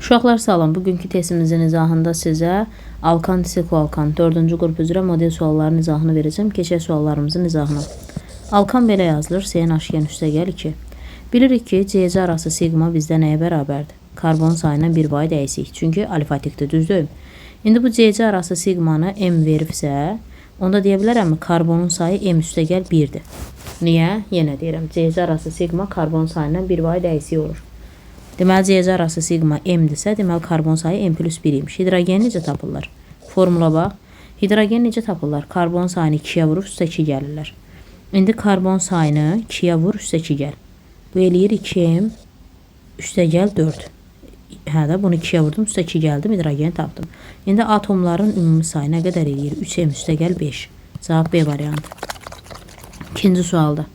Uşaqlar salam. Bugünkü testimizin izahında sizə alkan, sikloalkan 4-cü qrup üzrə model suallarının izahını verəcəm. Keçək suallarımızın izahına. Alkan belə yazılır. CnH2n üstəgəl 2. Bilirik ki, CC arası siqma bizdə nəyə bərabərdir? Karbon sayından bir vahid əksik. Çünki alifatikdir, düz deyil? İndi bu CC arası siqmanı M veribsə, onda deyə bilərəm mi? Karbonun sayı M üstəgəl 1-dir. Niyə? Yenə deyirəm, CC arası siqma karbon sayından bir vahid əksik olur. Deməli, CC arası siqma M-dirsə, deməli, karbon sayı M plus 1 imiş. Hidrogeni necə tapırlar? Formula bax. Hidrogen necə tapırlar? Karbon sayını 2-yə vurub üstə 2 gəlirlər. İndi karbon sayını 2-yə vur, üstə 2 gəl. Bu eləyir 2M üstə gəl 4. Hə də bunu 2-yə vurdum, üstə 2 gəldim, hidrogeni tapdım. İndi atomların ümumi sayı nə qədər eləyir? 3M üstə gəl 5. Cavab B variantı. İkinci sualda.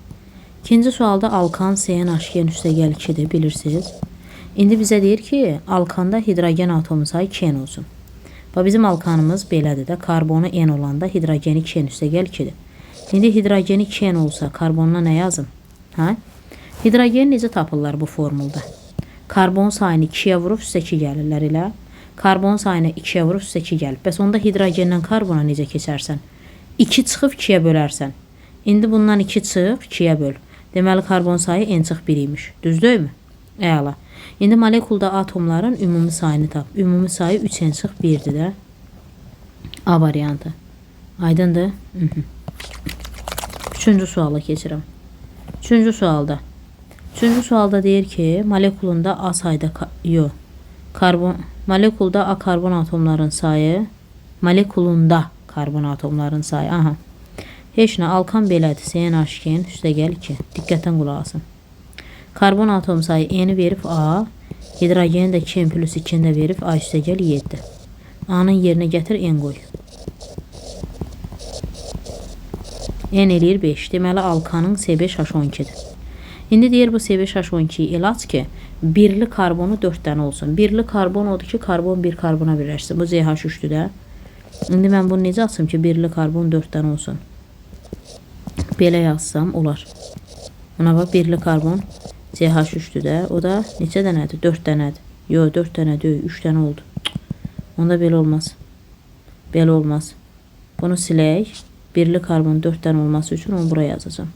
İkinci sualda alkan CnH2n üstə gəl 2-dir, bilirsiniz. İndi bizə deyir ki, alkanda hidrogen atomu sayı 2N olsun. Bax, bizim alkanımız belədir də, karbonu N olanda hidrogeni 2N üstə gəl 2-dir. İndi hidrogeni 2N olsa, karbonuna nə yazım? Hə? Hidrogeni necə tapırlar bu formulda? Karbon sayını 2-yə vurub üstə 2 gəlirlər elə. Karbon sayını 2-yə vurub üstə 2 gəlib. Bəs onda hidrogendən karbona necə keçərsən? 2 çıxıb 2-yə bölərsən. İndi bundan 2 çıx, 2-yə böl. Deməli, karbon sayı N çıx 1 imiş. Düz deyilmi? Əla. İndi molekulda atomların ümumi sayını tap. Ümumi sayı 3N çıx 1-dir də. A variantı. Aydındır? Üçüncü suala keçirəm. Üçüncü sualda. Üçüncü sualda deyir ki, molekulunda A sayda karbon molekulda A karbon atomların sayı molekulunda karbon atomların sayı. Aha. Heç nə, alkan belədir. CnH2n üstəgəl 2. Diqqətlə qulaq asın. Karbon atom sayı N verib A, hidrogeni də 2N plus 2-ni də verib A üstəgəl 7. A-nın yerinə gətir N qoy. N eləyir 5. Deməli, alkanın C5H12-dir. İndi deyir bu C5H12-yi elə aç ki, birli karbonu 4 dənə olsun. Birli karbon odur ki, karbon bir karbona birləşsin. Bu CH3-dür də. İndi mən bunu necə açım ki, birli karbon 4 dənə olsun? Belə yazsam olar. Buna bax, birli karbon CH3-dür də. O da neçə dənədir? 4 dənədir. Yox, 4 dənə deyil, 3 dənə oldu. Onda belə olmaz. Belə olmaz. Bunu silək. Birli karbon 4 dənə olması üçün onu buraya yazacağam.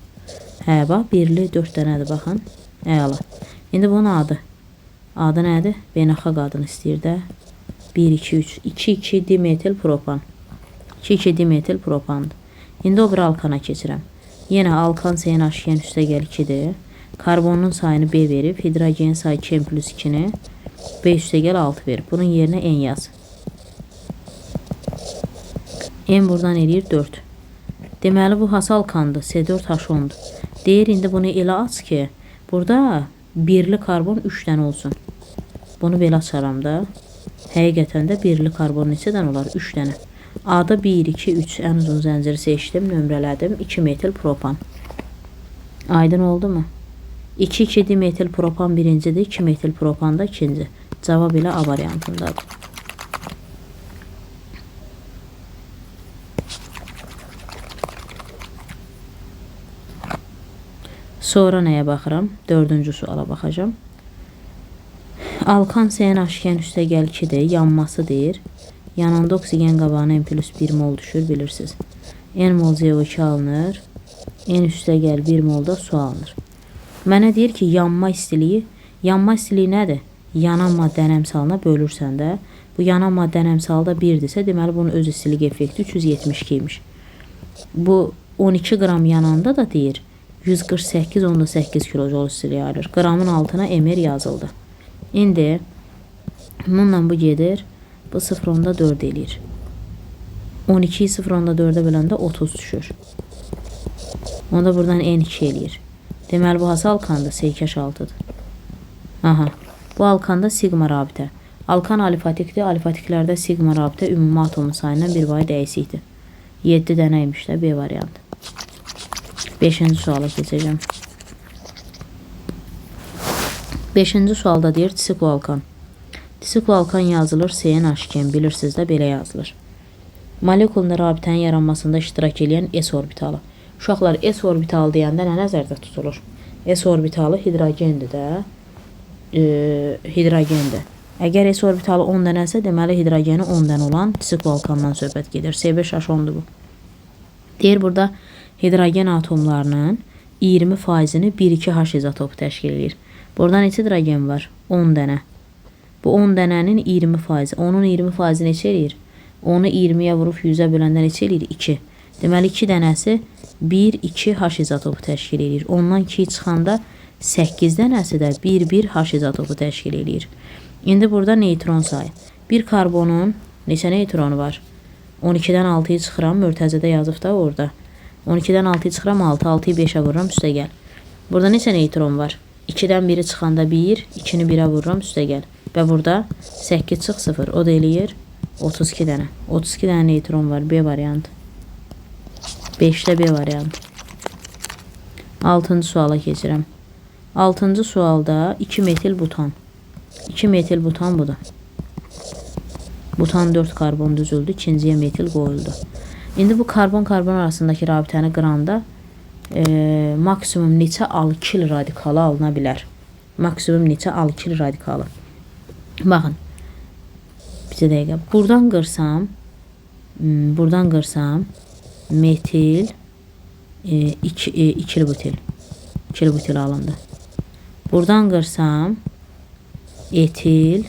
Hə, bax, birli 4 dənədir, baxın. Əla. İndi bunun adı. Adı nədir? Beynəlxalq adını istəyir də. 1, 2, 3. 2, 2 dimetil propan. 2, 2 dimetil propandır. İndi o bir alkana keçirəm. Yenə alkan CnH2n üstəgəl 2-dir. Karbonun sayını B verib, hidrogen sayı 2N plus 2-ni B üstəgəl 6 verib. Bunun yerinə N yaz. N buradan eləyir 4. Deməli, bu hansı alkandır? C4H10-dur. Deyir, indi bunu elə aç ki, burada birli karbon 3 dənə olsun. Bunu belə açaram da. Həqiqətən də birli karbon neçə dənə olar? 3 dənə. A-da 1, 2, 3 ən uzun zənciri seçdim, nömrələdim. 2 metil propan. Aydın oldu mu? 2, 2 dimetil propan birincidir, 2 metil propan da ikinci. Cavab elə A variantındadır. Sonra nəyə baxıram? Dördüncü suala baxacağam. Alkan CnH2n üstəgəl 2-dir, yanması deyir. Yananda oksigen qabağına N plus 1 mol düşür, bilirsiniz. N mol CO2 alınır. N üstəgəl 1 mol da su alınır. Mənə deyir ki, yanma istiliyi. Yanma istiliyi nədir? Yanan maddənin əmsalına bölürsən də. Bu yanan maddənin əmsalı da 1-dirsə, deməli bunun öz istilik effekti 372 imiş. Bu 12 qram yananda da deyir 148,8 kilojol istilik ayrılır. Qramın altına MR yazıldı. İndi bununla bu gedir. Bu 0,4 eləyir. 12-yi 0,4-ə böləndə 30 düşür. Onda buradan N2 eləyir. Deməli, bu hansı alkandır? C2H6-dır. Aha. Bu alkanda siqma rabitə. Alkan alifatikdir. Alifatiklərdə siqma rabitə ümumi atomun sayından bir vahid əksikdir. 7 dənə imiş də B variantı. 5-ci suala keçəcəm. 5-ci sualda deyir sikloalkan. Sikloalkan yazılır CnH2n, bilirsiniz də belə yazılır. Molekulunda rabitənin yaranmasında iştirak edən S orbitalı. Uşaqlar, S orbitalı deyəndə nə nəzərdə tutulur? S orbitalı hidrogendir də. Hidrogendir. Əgər S orbitalı 10 dənəsə, deməli hidrogeni 10 dənə olan sikloalkandan söhbət gedir. C5H10-dur bu. Deyir burada hidrogen atomlarının 20%-ni 1,2 H izotopu təşkil edir. Burada neçə hidrogen var? 10 dənə. Bu 10 dənənin 20%. Onun 20% neçə eləyir? Onu 20-yə vurub 100-ə böləndə neçə eləyir? 2. Deməli 2 dənəsi 1,2 H izotopu təşkil eləyir. Ondan 2 çıxanda 8 dənəsi də 1,1 H izotopu təşkil eləyir. İndi burada neytron sayı. Bir karbonun neçə neytronu var? 12-dən 6-yı çıxıram, mörtəzədə yazıb da orada. 12-dən 6-yı çıxıram, 6, 6-yı 5-ə vururam, üstə gəl. Burada neçə neytron var? 2-dən 1-i çıxanda 1, 2-ni 1-ə vururam, üstə gəl. Və burada 8 çıx 0, o da eləyir 32 dənə. 32 dənə neytron var, B variantı. 5-də B variantı. 6-cı suala keçirəm. 6-cı sualda 2 metil butan. 2 metil butan budur. Butan 4 karbon düzüldü, ikinciyə metil qoyuldu. İndi bu karbon-karbon arasındakı rabitəni qıranda maksimum neçə alkil radikalı alına bilər? Maksimum neçə alkil radikalı? Baxın. Bir dəqiqə. Buradan qırsam, buradan qırsam metil ikili butil. İkili butil alındı. Buradan qırsam etil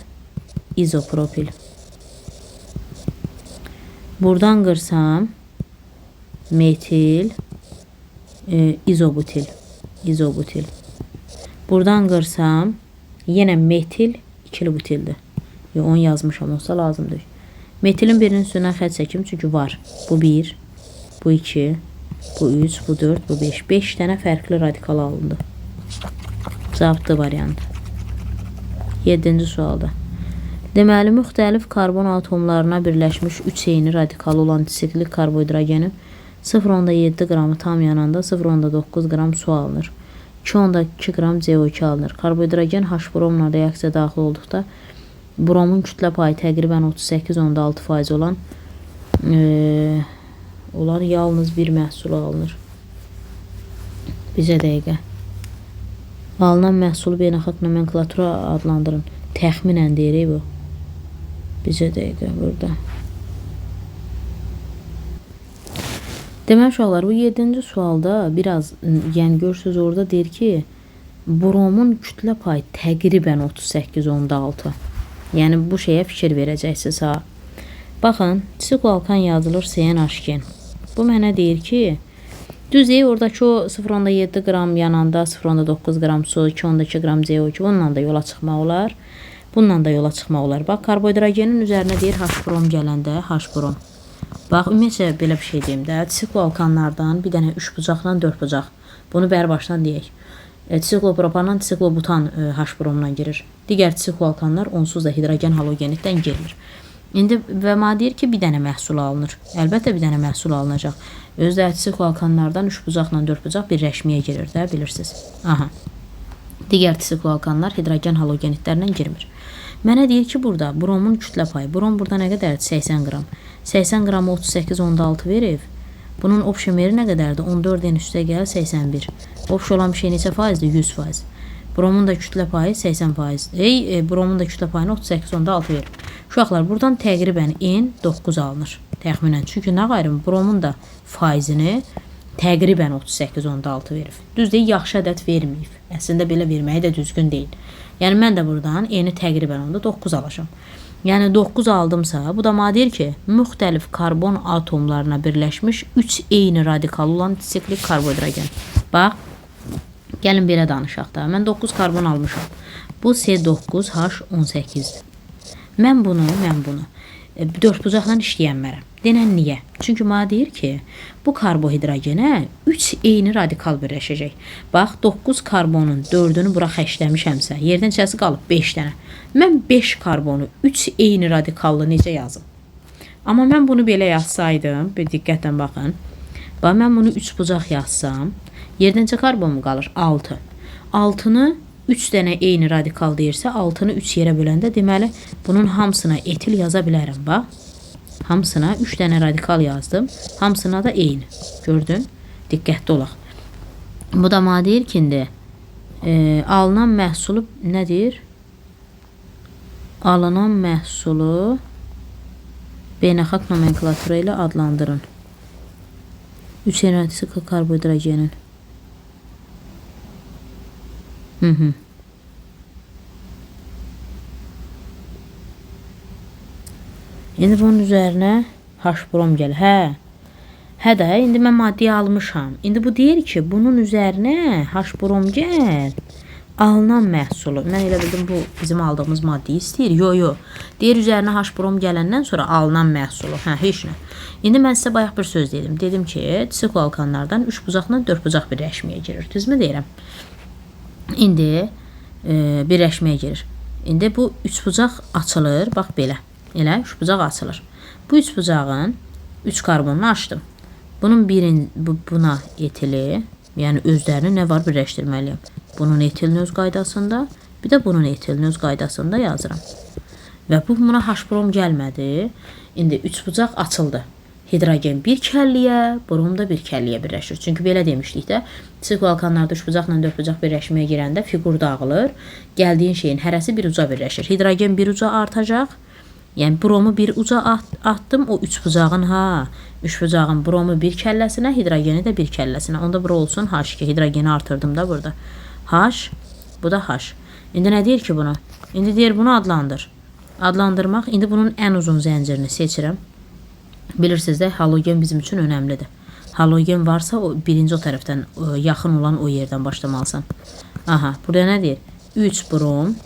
izopropil. Buradan qırsam metil izobutil. İzobutil. Buradan qırsam yenə metil ikili butildir. Yo, onu yazmışam, olsa lazımdır. Metilin birinin üstündən xətt çəkim, çünki var. Bu 1, bu 2, bu 3, bu 4, bu 5. 5 dənə fərqli radikal alındı. Cavab D variantı. 7-ci sualda. Deməli, müxtəlif karbon atomlarına birləşmiş 3 eyni radikalı olan siklik karbohidrogenin 0,7 qramı tam yananda 0,9 qram su alınır. 2,2 qram CO2 alınır. Karbohidrogen H bromla reaksiya daxil olduqda bromun kütlə payı təqribən 38,6% olan yalnız bir məhsul alınır. Bizə dəqiqə. Alınan məhsulu beynəlxalq nomenklatura adlandırın. Təxminən deyirik bu. Bizə dəqiqə burada. Deməli uşaqlar, bu 7-ci sualda biraz, yəni görürsünüz orada deyir ki, bromun kütlə payı təqribən 38,6. Yəni bu şeyə fikir verəcəksiniz ha. Baxın, sikloalkan yazılır CnH2n. Bu mənə deyir ki, düz deyil, oradakı o 0,7 qram yananda 0,9 qram su, 2,2 qram CO2, bununla da yola çıxmaq olar. Bununla da yola çıxmaq olar. Bax, karbohidrogenin üzərinə deyir H brom gələndə H brom. Bax, ümumiyyətcə belə bir şey deyim də, sikloalkanlardan bir dənə 3 bucaqla 4 bucaq. Bunu bərbaşdan deyək. Siklopropanla siklobutan H bromla girir. Digər sikloalkanlar onsuz da hidrogen halogeniddən girmir. İndi və mənə deyir ki, bir dənə məhsul alınır. Əlbəttə bir dənə məhsul alınacaq. Özü də sikloalkanlardan 3 bucaqla 4 bucaq birləşməyə girir də, bilirsiniz. Aha. Digər sikloalkanlar hidrogen halogenidlərlə girmir. Mənə deyir ki, burada bromun kütlə payı. Brom burada nə qədərdir? 80 qram. 80 qramı 38,6 verib. Bunun opşemeri nə qədərdir? 14 n üstə gəl 81. Opş olan bir şey neçə faizdir? 100%. Bromun da kütlə payı 80%. Bromun da kütlə payını 38,6 verib. Uşaqlar, buradan təqribən N 9 alınır. Təxminən. Çünki nə qayrım? Bromun da faizini təqribən 38,6 verib. Düz deyil, yaxşı ədəd verməyib. Əslində belə verməyi də düzgün deyil. Yəni mən də buradan N-i təqribən onda 9 alacağam. Yəni 9 aldımsa, bu da mənə deyir ki, müxtəlif karbon atomlarına birləşmiş 3 eyni radikal olan siklik karbohidrogen. Bax, gəlin belə danışaq da. Mən 9 karbon almışam. Bu C9H18-dir. Mən bunu 4 bucaqla işləyənmərəm. Denən niyə? Çünki mənə deyir ki, bu karbohidrogenə 3 eyni radikal birləşəcək. Bax, 9 karbonun 4-ünü bura xərcləmişəmsə, yerdən neçəsi qalıb? 5 dənə. Mən 5 karbonu 3 eyni radikallı necə yazım? Amma mən bunu belə yazsaydım, bir diqqətlə baxın. Bax, mən bunu 3 bucaq yazsam, yerdən neçə karbon qalır? 6. 6-nı 3 dənə eyni radikal deyirsə, 6-nı 3 yerə böləndə, deməli, bunun hamısına etil yaza bilərəm. Bax, hamısına 3 dənə radikal yazdım. Hamısına da eyni. Gördün? Diqqətli olaq. Bu da mənə deyir ki, indi alınan məhsulu nə deyir? Alınan məhsulu beynəlxalq nomenklatura ilə adlandırın. 3 enerjisi karbohidrogenin. İndi bunun üzərinə H-brom gəlir. Hə. Hə də, indi mən maddiyi almışam. İndi bu deyir ki, bunun üzərinə H-brom gəl. Alınan məhsulu. Mən elə bildim, bu bizim aldığımız maddiyi istəyir. Yo, yo. Deyir, üzərinə H-brom gələndən sonra alınan məhsulu. Hə, heç nə. İndi mən sizə bayaq bir söz dedim. Dedim ki, sikloalkanlardan 3 bucaqla 4 bucaq birləşməyə girir. Düzmü deyirəm? İndi birləşməyə girir. İndi bu 3 bucaq açılır. Bax, belə. Elə, 3 bucaq açılır. Bu 3 bucağın 3 karbonunu açdım. Bunun birin, buna etili, yəni özlərini nə var birləşdirməliyəm. Bunun etilini öz qaydasında, bir də bunun etilini öz qaydasında yazıram. Və bu buna H-brom gəlmədi. İndi 3 bucaq açıldı. Hidrogen bir kəlliyə, brom da bir kəlliyə birləşir. Çünki belə demişdik də, sikloalkanlarda 3 bucaqla 4 bucaq birləşməyə girəndə fiqur dağılır. Gəldiyin şeyin hərəsi bir uca birləşir. Hidrogen bir uca artacaq. Yəni bromu bir uca atdım, o 3 bucağın ha, 3 bucağın bromu bir kəlləsinə, hidrogeni də bir kəlləsinə. Onda bura olsun H2, hidrogeni artırdım da burada. H, bu da H. İndi nə deyir ki buna? İndi deyir bunu adlandır. Adlandırmaq, indi bunun ən uzun zəncirini seçirəm. Bilirsiniz də, halogen bizim üçün önəmlidir. Halogen varsa, o birinci o tərəfdən, yaxın olan o yerdən başlamalısan. Aha, burada nə deyir? 3 brom,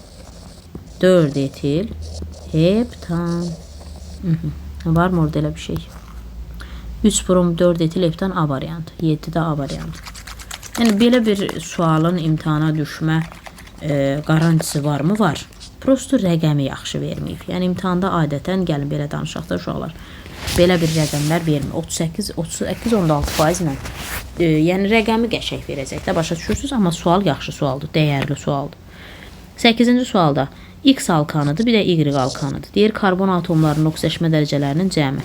4 etil, heptan. Var mı orada elə bir şey? 3 brom, 4 etil, heptan A variantı. 7 də A variantı. Yəni, belə bir sualın imtahana düşmə qarantisi varmı? Var. Prosto rəqəmi yaxşı verməyib. Yəni, imtahanda adətən, gəlin belə danışaq da uşaqlar, belə bir rəqəmlər vermir. 38,6% ilə. Yəni, rəqəmi qəşəng verəcək də, başa düşürsünüz, amma sual yaxşı sualdır, dəyərli sualdır. 8-ci sualda X alkanıdır, bir də Y alkanıdır. Deyir, karbon atomlarının oksidaşma dərəcələrinin cəmi.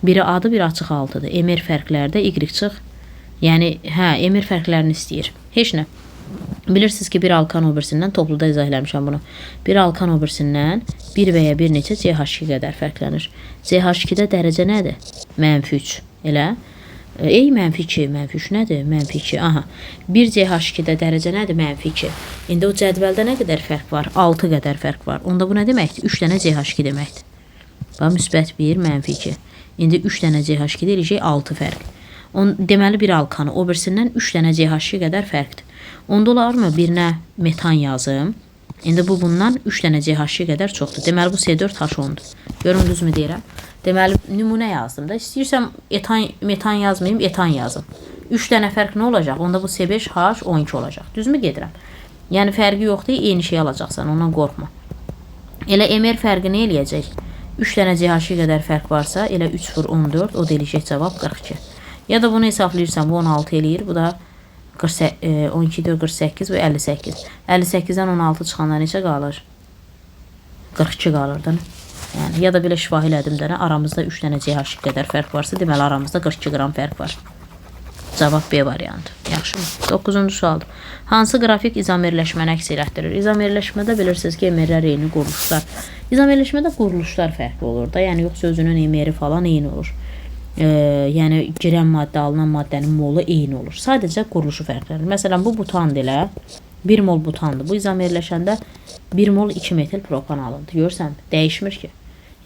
Biri adı, biri açıq altıdır. MR fərqlərdə Y çıx. Yəni, hə, MR fərqlərini istəyir. Heç nə. Bilirsiniz ki, bir alkan o birisindən, topluda izah eləmişəm bunu. Bir alkan o birisindən bir və ya bir neçə CH2 qədər fərqlənir. CH2-də dərəcə nədir? Mənfi 3. Elə? Ey, mənfi 2, mənfi 3 nədir? Mənfi 2, aha. 1 CH2-də dərəcə nədir? Mənfi 2. İndi o cədvəldə nə qədər fərq var? 6 qədər fərq var. Onda bu nə deməkdir? 3 dənə CH2 deməkdir. Bax, müsbət 1, mənfi 2. İndi 3 dənə CH2-də eləyəcək 6 fərq. Deməli, bir alkanı o birisindən 3 dənə CH2 qədər fərqdir. Onda olarmı birinə metan yazım? İndi bu bundan 3 dənə CH2 qədər çoxdur. Deməli, bu C4H10-dur. Görün, düzmü deyirəm? Deməli, nümunə yazdım da. İstəyirsəm etan, metan yazmayayım, etan yazım. 3 dənə fərq nə olacaq? Onda bu C5H12 olacaq. Düzmü gedirəm? Yəni, fərqi yoxdur, eyni şey alacaqsan, ondan qorxma. Elə MR fərqi nə eləyəcək? 3 dənə CH2 qədər fərq varsa, elə 3 vur 14, o da eləyəcək cavab 42. Ya da bunu hesablayırsan, bu 16 eləyir, bu da 12, 4, 48 və 58. 58-dən 16 çıxanda neçə qalır? 42 qalır da. Yəni, ya da belə şifahi elədim də, aramızda 3 dənə CH2 qədər fərq varsa, deməli aramızda 42 qram fərq var. Cavab B variantı. Yaxşımı? 9-cu sualdır. Hansı qrafik izomerləşməni əks elətdirir? İzomerləşmədə bilirsiniz ki, MR-lər eyni quruluşlar. İzomerləşmədə quruluşlar fərqli olur da. Yəni, yoxsa özünün MR-i falan eyni olur. Yəni, girən maddə, alınan maddənin molu eyni olur. Sadəcə quruluşu fərqlənir. Məsələn, bu butandır elə. 1 mol butandır. Bu izomerləşəndə 1 mol 2 metil propan alındı. Görürsən, dəyişmir ki.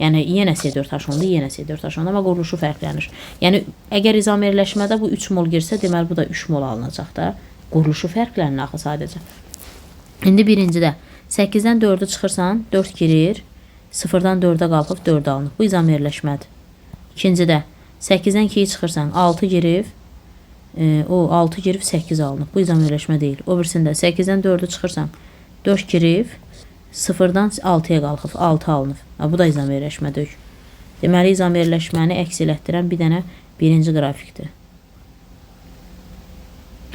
Yəni, yenə C4H10-dur, yenə C4H10-dur, amma quruluşu fərqlənir. Yəni, əgər izomerləşmədə bu 3 mol girsə, deməli, bu da 3 mol alınacaq da. Quruluşu fərqlənir axı sadəcə. İndi birincidə 8-dən 4-ü çıxırsan, 4 girir, 0-dan 4-ə qalxıb 4 alınıb. Bu izomerləşmədir. İkincidə 8-dən 2-yi çıxırsan, 6 girib, o 6 girib 8 alınıb. Bu izomerləşmə deyil. O birisində 8-dən 4-ü çıxırsan, 4 girib, 0-dan 6-ya qalxıb, 6 alınıb. Ha, bu da izomerləşmə deyil. Deməli, izomerləşməni əks elətdirən bir dənə birinci qrafikdir.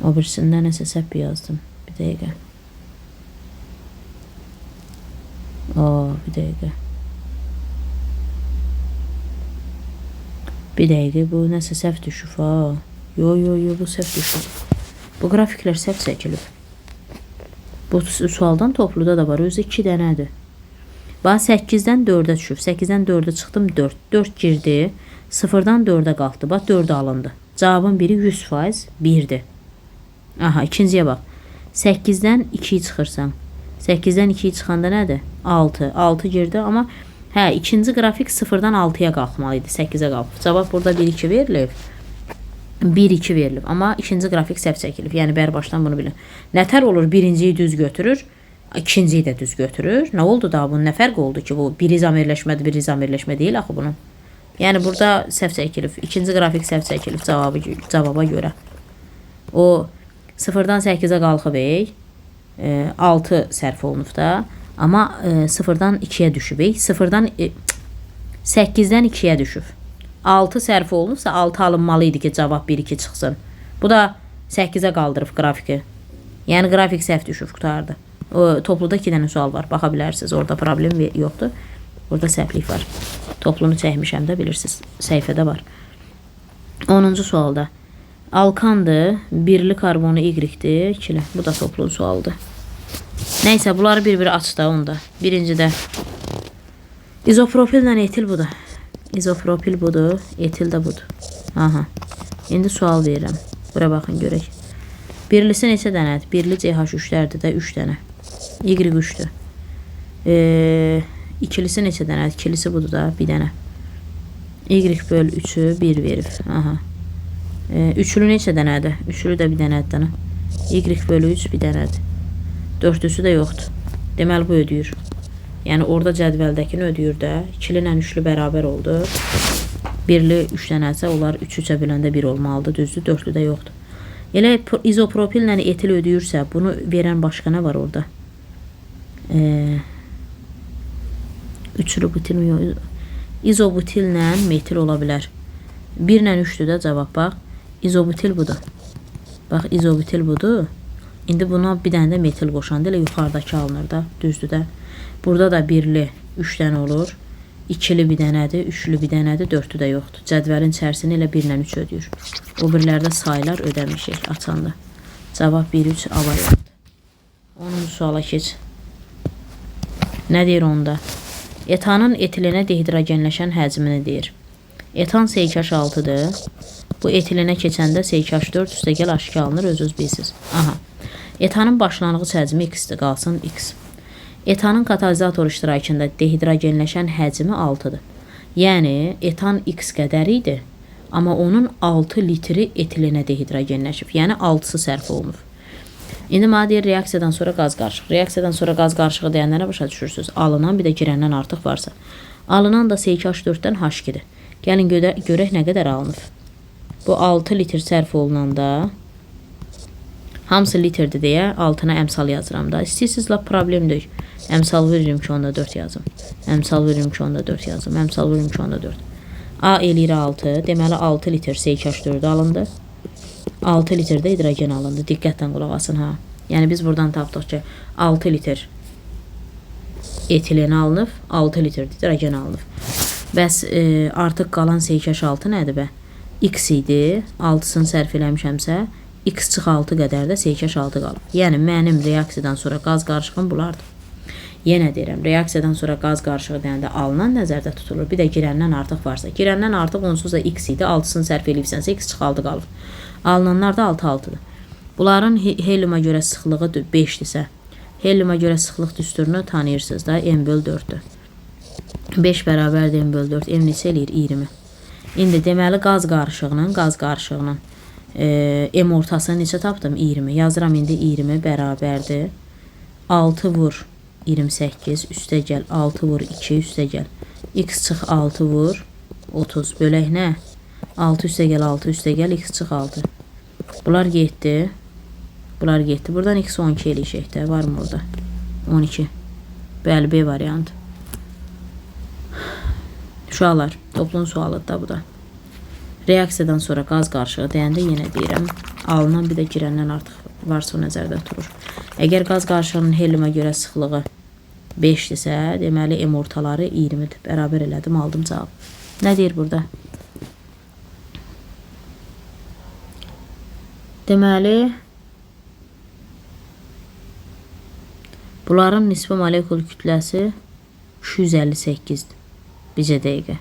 O birisində nəsə səhv yazdım. Bir dəqiqə. O, bir dəqiqə. Bir dəqiqə, bu nəsə səhv düşüb ha. Yo, yo, yo, bu səhv düşüb. Bu qrafiklər səhv çəkilib. Bu sualdan topluda da var. Özü 2 dənədir. Bax 8-dən 4-ə düşüb. 8-dən 4-ə çıxdım 4. 4 girdi. 0-dan 4-ə qalxdı. Bax 4 alındı. Cavabın biri 100% 1-dir. Aha, ikinciyə bax. 8-dən 2-yi çıxırsan. 8-dən 2-yi çıxanda nədir? 6. 6 girdi, amma hə, ikinci qrafik 0-dan 6-ya qalxmalı idi. 8-ə qalxıb. Cavab burada 1-2 verilib. 1-2 verilib. Amma ikinci qrafik səhv çəkilib. Yəni bəri başdan bunu bilin. Nətər olur? Birinciyi düz götürür, ikinciyi də düz götürür. Nə oldu daha bunun? Nə fərqi oldu ki, bu bir izomerləşmədir, bir izomerləşmə deyil axı bunun. Yəni burada səhv çəkilib. İkinci qrafik səhv çəkilib cavaba görə. O 0-dan 8-ə qalxıb, 6 sərf olunub da. Amma 0-dan 2-yə düşüb. 0-dan 8-dən 2-yə düşüb. 6 sərf olunubsa 6 alınmalı idi ki, cavab 1-2 çıxsın. Bu da 8-ə qaldırıb qrafiki. Yəni qrafik səhv düşüb, qurtardı. O, topluda 2 dənə sual var. Baxa bilərsiniz. Orada problem yoxdur. Burada səhvlik var. Toplunu çəkmişəm də bilirsiniz. Səhifədə var. 10-cu sualda. Alkandır. Birli karbonu Y-dir. İkili. Bu da toplunun sualıdır. Neysə, bunları bir-bir aç da onda. Birincidə izopropillə etil budur. İzopropil budur, etil də budur. Aha. İndi sual verirəm. Bura baxın görək. Birlisi neçə dənədir? Birli CH3-lərdir də 3 dənə. Y 3-dür. İkilisi neçə dənədir? İkilisi budur da, bir dənə. Y böl 3-ü 1 verib. Aha. Üçlü neçə dənədir? Üçlü də bir dənədir dənə. Y bölü 3 bir dənədir. Dörtlüsü də yoxdur. Deməli bu ödəyir. Yəni orada cədvəldəkini ödəyir də. İkili ilə üçlü bərabər oldu. Birli 3 dənəsə onlar 3 3-ə böləndə 1 olmalıdır. Düzdür, dörtlü də yoxdur. Elə izopropillə etil ödəyirsə, bunu verən başqa nə var orada? Üçlü butil yox. İzobutillə metil ola bilər. 1 ilə 3-dür də cavab bax. İzobutil budur. Bax, izobutil budur. İndi buna bir dənə də metil qoşanda elə yuxarıdakı alınır da, düzdür də. Burada da birli 3 dənə olur. İkili bir dənədir, üçlü bir dənədir, dörtlü də yoxdur. Cədvəlin içərisini elə 1 ilə 3 ödəyir. O birilərdə saylar ödəmişik açanda. Cavab 1, 3 A variantı. 10-cu suala keç. Nə deyir onda? Etanın etilenə dehidrogenləşən həcmini deyir. Etan C2H6-dır. Bu etilenə keçəndə C2H4 üstəgəl H2 alınır, özünüz bilirsiniz. Aha. Etanın başlanğıc həcmi x-dir, qalsın x. Etanın katalizator iştirakında dehidrogenləşən həcmi 6-dır. Yəni etan x qədər idi, amma onun 6 litri etilenə dehidrogenləşib. Yəni 6-sı sərf olunub. İndi mənə deyir reaksiyadan sonra qaz qarışığı. Reaksiyadan sonra qaz qarışığı deyəndə nə başa düşürsünüz? Alınan bir də girəndən artıq varsa. Alınan da C2H4-dən H2-dir. Gəlin görək nə qədər alınıb. Bu 6 litr sərf olunanda hamısı litrdir deyə altına əmsal yazıram da. İstəyirsiniz lap problem deyil. Əmsal veririm ki, onda 4 yazım. Əmsal veririm ki, onda 4 yazım. Əmsal veririm ki, onda 4. A eləyir 6. Deməli 6 litr C2H4 alındı. 6 litr də hidrogen alındı. Diqqətlə qulaq asın ha. Yəni biz buradan tapdıq ki, 6 litr etilen alınıb, 6 litr hidrogen alınıb. Bəs artıq qalan C2H6 nədir bə? X idi. 6-sını sərf eləmişəmsə, X çıx 6 qədər də C2H6 qalıb. Yəni mənim reaksiyadan sonra qaz qarışığım bunlardır. Yenə deyirəm, reaksiyadan sonra qaz qarışığı deyəndə alınan nəzərdə tutulur. Bir də girəndən artıq varsa. Girəndən artıq onsuz da X idi. 6-sını sərf eləyibsənsə X çıx 6 qalıb. Alınanlar da 6 6-dır. Bunların heliuma görə sıxlığı 5-dirsə, heliuma görə sıxlıq düsturunu tanıyırsınız da, M böl 4-dür. 5 bərabərdir M böl 4. M neçə eləyir? 20. İndi deməli qaz qarışığının M ortasını neçə tapdım? 20. Yazıram indi 20 bərabərdir. 6 vur 28 üstə gəl 6 vur 2 üstə gəl. X çıx 6 vur 30 bölək nə? 6 üstə gəl 6 üstə gəl x çıx 6. Bunlar getdi. Bunlar getdi. Buradan x 12 eləyəcək də. Var mı orada? 12. Bəli, B variantı. Uşaqlar, toplunun sualıdır da bu da. Reaksiyadan sonra qaz qarışığı deyəndə yenə deyirəm, alınan bir də girəndən artıq varsa o nəzərdə tutulur. Əgər qaz qarışığının heliuma görə sıxlığı 5-dirsə, deməli M ortaları 20-dir. Bərabər elədim, aldım cavab. Nə deyir burada? Deməli, bunların nisbi molekul kütləsi 258-dir. Bizə dəqiqə.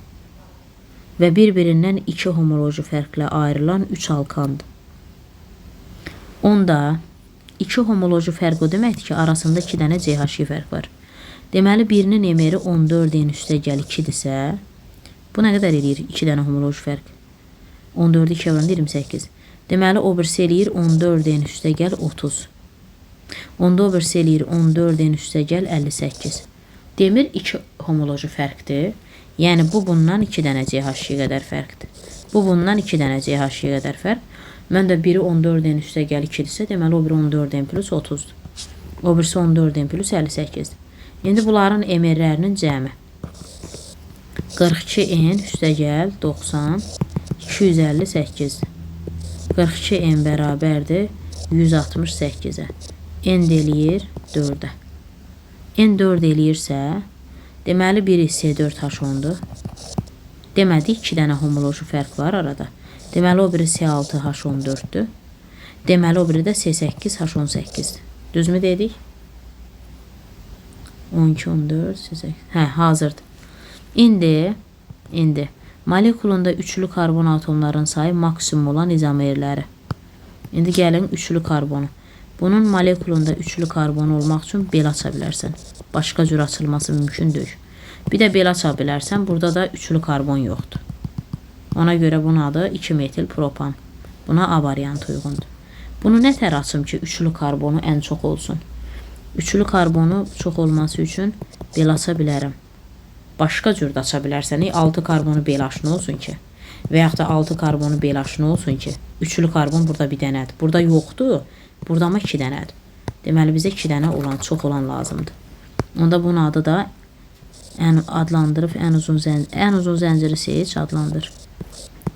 Və bir-birindən 2 homoloji fərqlə ayrılan 3 alkandır. Onda 2 homoloji fərq o deməkdir ki, arasında 2 dənə CH2 fərq var. Deməli, birinin MR-i 14 N üstə gəl 2-dirsə, bu nə qədər eləyir 2 dənə homoloji fərq? 14-ü 2-yə vuranda 28. Deməli, o birisi eləyir 14 N üstə gəl 30. Onda o birisi eləyir 14 N üstə gəl 58. Demir 2 homoloji fərqdir. Yəni, bu bundan 2 dənə CH2 qədər fərqdir. Bu bundan 2 dənə CH2 qədər fərq. Mən də biri 14 N üstə gəl 2-dirsə, deməli, o biri 14 N plus 30-dur. O birisi 14 N plus 58-dir. İndi bunların MR-lərinin cəmi. 42 N üstə gəl 90, 258. 42 N bərabərdir 168-ə. N də eləyir 4-ə. N 4 eləyirsə, deməli, biri C4H10-dur. Demədik, 2 dənə homoloji fərq var arada. Deməli, o biri C6H14-dür. Deməli, o biri də C8H18-dir. Düzmü dedik? 12, 14, C8. Hə, hazırdır. İndi molekulunda üçlü karbon atomların sayı maksimum olan izomerləri. İndi gəlin üçlü karbonu. Bunun molekulunda üçlü karbon olmaq üçün belə aça bilərsən. Başqa cür açılması mümkün deyil. Bir də belə aça bilərsən. Burada da üçlü karbon yoxdur. Ona görə bunun adı 2-metil propan. Buna A variantı uyğundur. Bunu nə tər açım ki, üçlü karbonu ən çox olsun? Üçlü karbonu çox olması üçün belə aça bilərəm. Başqa cür də aça bilərsən. 6 karbonu belə aç, nə olsun ki? Və yaxud da 6 karbonu belə aç, nə olsun ki? Üçlü karbon burada bir dənədir. Burada yoxdur. Burada amma 2 dənədir. Deməli, bizə 2 dənə olan, çox olan lazımdır. Onda bunun adı da ən adlandırıb ən uzun zənciri seç, adlandır.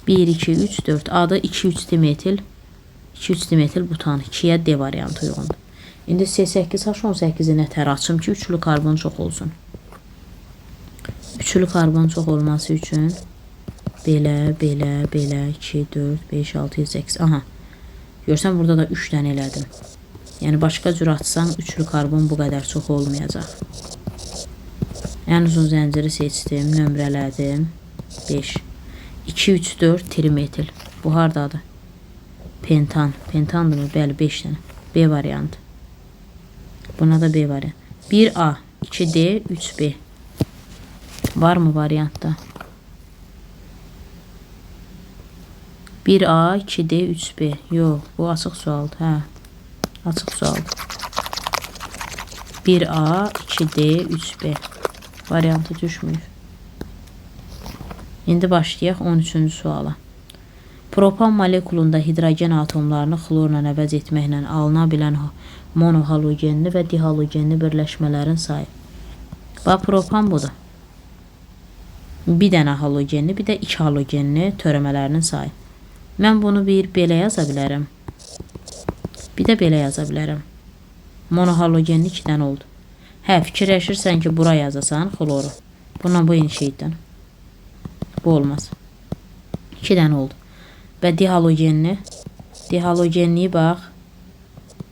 1, 2, 3, 4. Adı 2, 3 dimetil. 2, 3 dimetil butan. 2-yə D variantı uyğundur. İndi C8H18-i nə tər açım ki, üçlü karbon çox olsun. Üçlü karbon çox olması üçün belə, belə, belə, 2, 4, 5, 6, 7, 8. Aha. Görsən, burada da 3 dənə elədim. Yəni, başqa cür açsan, üçlü karbon bu qədər çox olmayacaq. Ən uzun zənciri seçdim, nömrələdim. 5. 2, 3, 4 trimetil. Bu hardadır? Pentan. Pentandırmı? Bəli, 5 dənə. B variantı. Buna da B variantı. 1A, 2D, 3B. Var mı variantda? 1A, 2D, 3B. Yox, bu açıq sualdır. Hə, açıq sualdır. 1A, 2D, 3B. Variantı düşmür. İndi başlayaq 13-cü suala. Propan molekulunda hidrogen atomlarını xlorla əvəz etməklə alına bilən monohalogenli və dihalogenli birləşmələrin sayı. Bax, propan budur. Bir dənə halogenli, bir də iki halogenli törəmələrinin sayı. Mən bunu bir belə yaza bilərəm. Bir də belə yaza bilərəm. Monohalogenli 2 dənə oldu. Hə, fikirləşirsən ki, bura yazasan xloru. Bununla bu eyni şeydən. Bu olmaz. 2 dənə oldu. Və dihalogenli. Dihalogenliyi bax.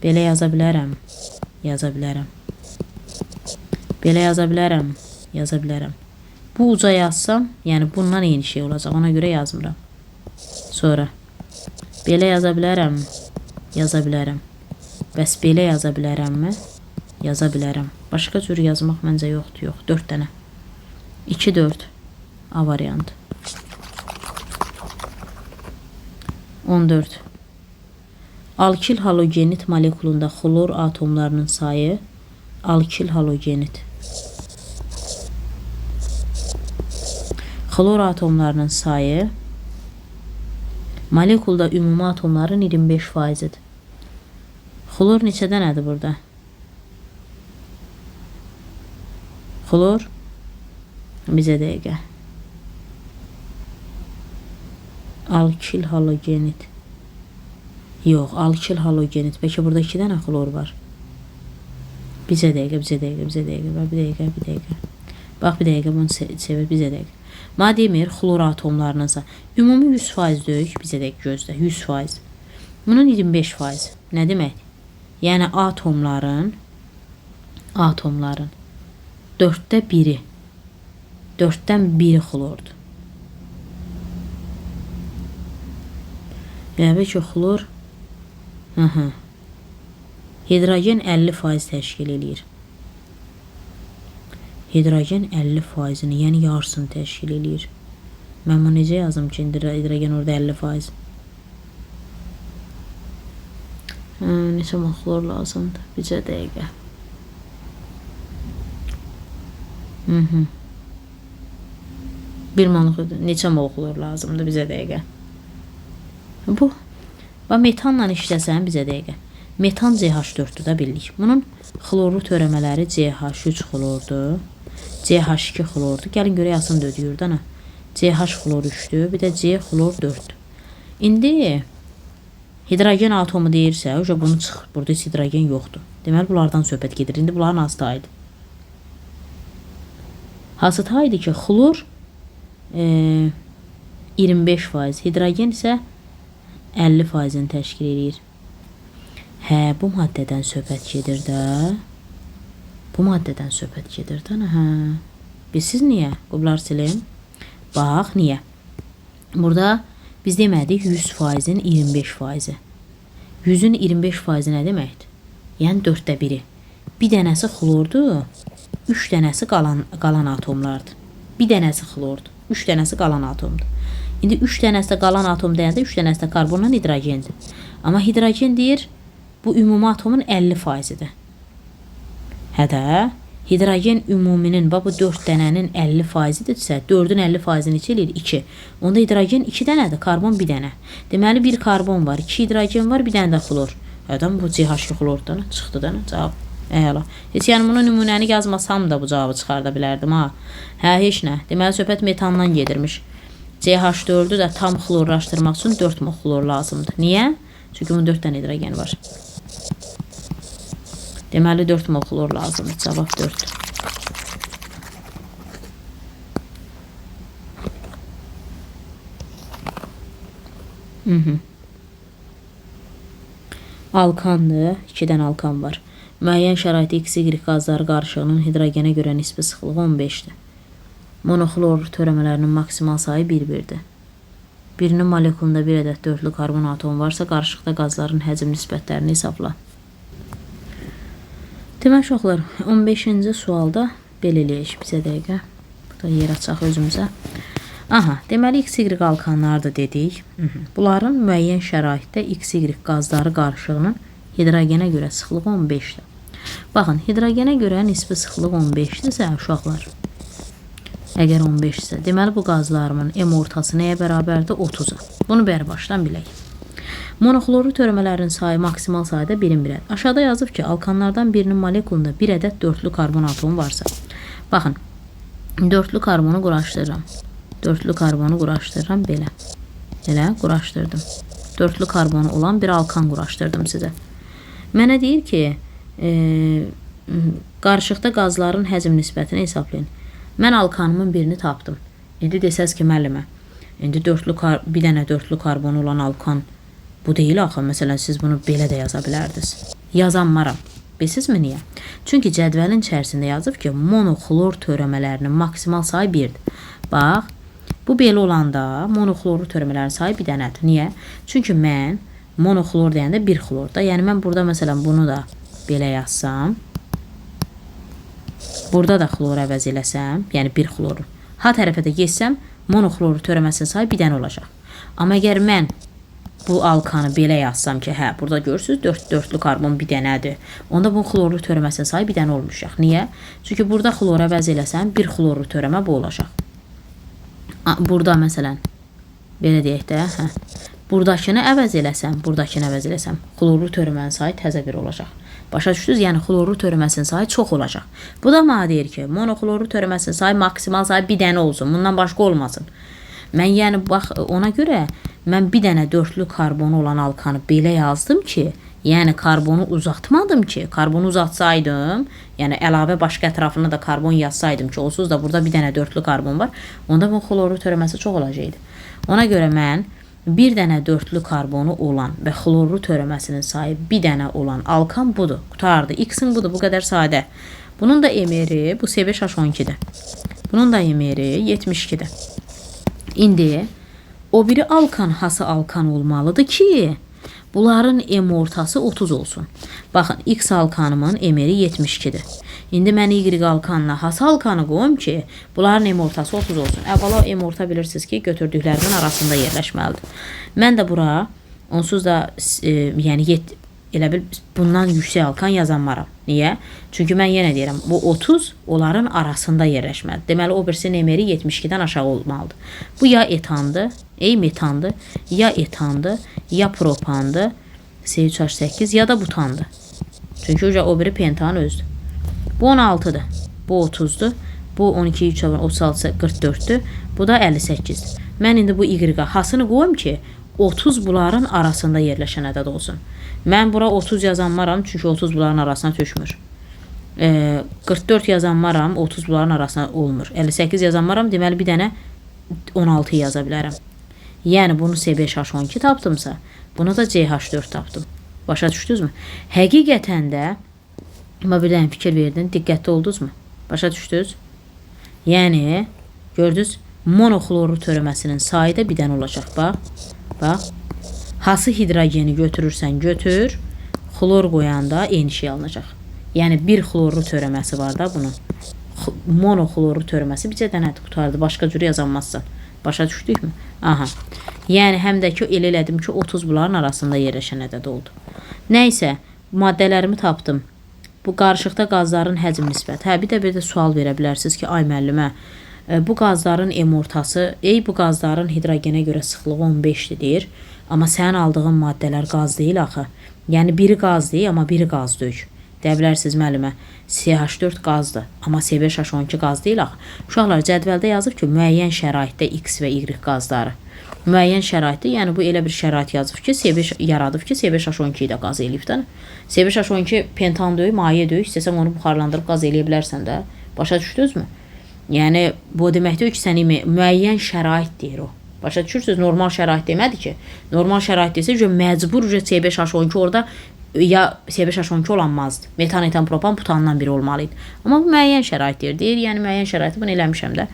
Belə yaza bilərəm. Yaza bilərəm. Belə yaza bilərəm. Yaza bilərəm. Bu uca yazsam, yəni bundan eyni şey olacaq. Ona görə yazmıram. Sonra belə yaza bilərəm. Yaza bilərəm. Bəs belə yaza bilərəmmi? Yaza bilərəm. Başqa cür yazmaq məncə yoxdur. Yox. 4 dənə. 2, 4. A variantı. 14. Alkil halogenit molekulunda xlor atomlarının sayı alkil halogenit. Xlor atomlarının sayı molekulda ümumi atomların 25%-dir. Xlor neçə dənədir burada? Xlor bizə dəqiqə. Alkil halogenit. Yox, alkil halogenit. Bəlkə burada 2 dənə xlor var. Bizə dəqiqə, bizə dəqiqə, bizə dəqiqə. Bax, bir dəqiqə, bir dəqiqə. Bax, bir dəqiqə bunu çevir, bizə dəqiqə. Mənə demir, xlor atomlarının sayı. Ümumi 100% deyik, bizə dəqiqə gözlə, 100%. Bunun 25%. Nə deməkdir? Yəni atomların 4də 1-i. 4-dən 1-i xlordur. Elə bil ki, xlor hidrogen 50% təşkil eləyir. Hidrogen 50%-ni, yəni yarısını təşkil eləyir. Mən bunu necə yazım ki, hidrogen orada 50%? Neçə mol xlor lazımdır? Bircə dəqiqə. Bir mol, neçə mol xlor lazımdır bizə dəqiqə? Bu. Bax, metanla işləsən bizə dəqiqə. Metan CH4-dür da bildik. Bunun xlorlu törəmələri CH3 xlordur, CH2 xlordur. Gəlin görək asın da ödəyir də nə? CH xlor 3-dür, bir də C xlor 4-dür. İndi hidrogen atomu deyirsə, bunu çıx, burada heç hidrogen yoxdur. Deməli, bunlardan söhbət gedir. İndi bunların hansı tayıdır? Hansı tayıdır ki, xlor 25%, hidrogen isə 50%-ni təşkil eləyir. Hə, bu maddədən söhbət gedir də. Bu maddədən söhbət gedir də, hə. Bilsiz niyə? Qublar silim. Bax, niyə? Burada biz demədik 100%-in 25%-i. 100-ün 25%-i nə deməkdir? Yəni 4-də 1-i. Bir dənəsi xlordur, 3 dənəsi qalan atomlardır. Bir dənəsi xlordur, 3 dənəsi qalan atomdur. İndi 3 dənəsi də qalan atom deyəndə 3 dənəsi də karbonla hidrogendir. Amma hidrogen deyir, bu ümumi atomun 50%-idir. Hə də, hidrogen ümuminin, bax bu 4 dənənin 50%-idirsə, 4-ün 50%-ni neçə eləyir? 2. Onda hidrogen 2 dənədir, karbon 1 dənə. Deməli, 1 karbon var, 2 hidrogen var, 1 dənə də xlor. Hədən bu CH2 xlordan çıxdı da, cavab. Əla. Heç yəni bunu nümunəni yazmasam da bu cavabı çıxarda bilərdim, ha. Hə, heç nə. Deməli, söhbət metandan gedirmiş. CH4-ü də tam xlorlaşdırmaq üçün 4 mol xlor lazımdır. Niyə? Çünki bunun 4 dənə hidrogen var. Deməli, 4 mol xlor lazımdır. Cavab 4. Alkandır. 2 dənə alkan var. Müəyyən şəraitdə XY qazları qarışığının hidrogenə görə nisbi sıxlığı 15-dir. Monoxlor törəmələrinin maksimal sayı 1-1-dir. Birinin molekulunda bir ədəd dörtlü karbon atomu varsa, qarışıqda qazların həcm nisbətlərini hesabla. Demək, uşaqlar, 15-ci sualda belə eləyək bizə dəqiqə. Burada yer açaq özümüzə. Aha, deməli, XY alkanlar da dedik. Bunların müəyyən şəraitdə XY qazları qarışığının hidrogenə görə sıxlığı 15-dir. Baxın, hidrogenə görə nisbi sıxlıq 15-dirsə, uşaqlar, əgər 15-dirsə, deməli, bu qazlarımın M ortası nəyə bərabərdir? 30-a. Bunu bəri başdan bilək. Monoxlorlu törəmələrin sayı maksimal sayda 1-in 1-ədir. Aşağıda yazıb ki, alkanlardan birinin molekulunda bir ədəd dörtlü karbon atomu varsa. Baxın, dörtlü karbonu quraşdırıram. Dörtlü karbonu quraşdırıram belə. Elə, quraşdırdım. Dörtlü karbonu olan bir alkan quraşdırdım sizə. Mənə deyir ki, qarışıqda qazların həcm nisbətini hesablayın. Mən alkanımın birini tapdım. İndi desəz ki, müəllimə, indi bir dənə dörtlü karbonu olan alkan bu deyil axı. Məsələn, siz bunu belə də yaza bilərdiniz. Yazanmaram. Bilirsinizmi niyə? Çünki cədvəlin içərisində yazıb ki, monoxlor törəmələrinin maksimal sayı 1-dir. Bax, bu belə olanda monoxlorlu törəmələrin sayı bir dənədir. Niyə? Çünki mən monoxlor deyəndə bir xlor da. Yəni, mən burada məsələn bunu da belə yazsam, burada da xlor əvəz eləsəm, yəni bir xloru, ha tərəfə də geçsəm, monoxloru törəməsinin sayı bir dənə olacaq. Amma əgər mən bu alkanı belə yazsam ki, hə, burada görürsünüz, dörtlü karbon bir dənədir. Onda bunun xlorlu törəməsinin sayı bir dənə olmayacaq. Niyə? Çünki burada xlor əvəz eləsəm, bir xlorlu törəmə bu olacaq. Burada məsələn, belə deyək də, hə, buradakını əvəz eləsəm, buradakını əvəz eləsəm, xlorlu törəmənin sayı təzə bir olacaq. Başa düşdünüz? Yəni, xlorlu törəməsinin sayı çox olacaq. Bu da mənə deyir ki, monoxlorlu törəməsinin sayı maksimal sayı bir dənə olsun, bundan başqa olmasın. Mən yəni, bax, ona görə mən bir dənə dörtlü karbonu olan alkanı belə yazdım ki, yəni karbonu uzatmadım ki, karbonu uzatsaydım, yəni əlavə başqa ətrafına da karbon yazsaydım ki, onsuz da burada bir dənə dörtlü karbon var, onda bunun xlorlu törəməsi çox olacaqdı. Ona görə mən bir dənə dörtlü karbonu olan və xlorlu törəməsinin sayı bir dənə olan alkan budur. Qutardı. X-in budur. Bu qədər sadə. Bunun da MR-i bu C5H12-dir. Bunun da MR-i 72-dir. İndi o biri alkan hası alkan olmalıdır ki, bunların M ortası 30 olsun. Baxın, X alkanımın MR-i 72-dir. İndi mən Y alkanla hası alkanı qoyum ki, bunların M ortası 30 olsun. Əvvəla M orta bilirsiniz ki, götürdüklərimin arasında yerləşməlidir. Mən də bura onsuz da yəni elə bil bundan yüksək alkan yazanmaram. Niyə? Çünki mən yenə deyirəm, bu 30 onların arasında yerləşməlidir. Deməli, o birisinin MR-i 72-dən aşağı olmalıdır. Bu ya etandır, metandır, ya etandır, ya propandır, C3H8 ya da butandır. Çünki o biri pentan özdür. Bu 16-dır, bu 30-dur, bu 12, 3, 36, 44-dür, bu da 58-dir. Mən indi bu Y-a hasını qoyum ki, 30 bunların arasında yerləşən ədəd olsun. Mən bura 30 yazanmaram, çünki 30 bunların arasına düşmür. 44 yazanmaram, 30 bunların arasına olmur. 58 yazanmaram, deməli bir dənə 16 yaza bilərəm. Yəni bunu C5H12 tapdımsa, bunu da CH4 tapdım. Başa düşdünüzmü? Həqiqətən də, amma bir dənə fikir verdin, diqqətli oldunuzmu? Başa düşdünüz? Yəni, gördünüz, monoxlorlu törəməsinin sayı da bir dənə olacaq. Bax, bax. Hası hidrogeni götürürsən, götür, xlor qoyanda eyni şey alınacaq. Yəni, bir xlorlu törəməsi var da bunun. Monoxlorlu törəməsi bircə dənədir, qutardı. Başqa cür yazanmazsan. Başa düşdükmü? Aha. Yəni, həm də ki, elə elədim ki, 30 bunların arasında yerləşən ədəd oldu. Nəysə, maddələrimi tapdım. Bu qarışıqda qazların həcm nisbəti. Hə, bir də sual verə bilərsiniz ki, ay müəllimə, bu qazların M ortası, bu qazların hidrogenə görə sıxlığı 15-dir deyir. Amma sənin aldığın maddələr qaz deyil axı. Yəni, biri qaz deyil, amma biri qaz deyil. Deyə bilərsiniz müəllimə, CH4 qazdır, amma C5H12 qaz deyil axı. Uşaqlar, cədvəldə yazıb ki, müəyyən şəraitdə X və Y qazları. Müəyyən şəraitdə, yəni bu elə bir şərait yazıb ki, C5 yaradıb ki, C5H12-yi də qaz eləyib də. C5H12 pentan deyil, maye deyil, istəsən onu buxarlandırıb qaz eləyə bilərsən də. Başa düşdünüzmü? Yəni, bu demək deyil ki, səni müəyyən şərait deyir o. Başa düşürsünüz? Normal şərait demədi ki. Normal şərait desə, məcbur C5H12 orada ya C5H12 olanmazdı. Metan, etan, propan butandan biri olmalı idi. Amma bu müəyyən şərait deyir. Deyir, yəni müəyyən şəraiti bunu eləmişəm də.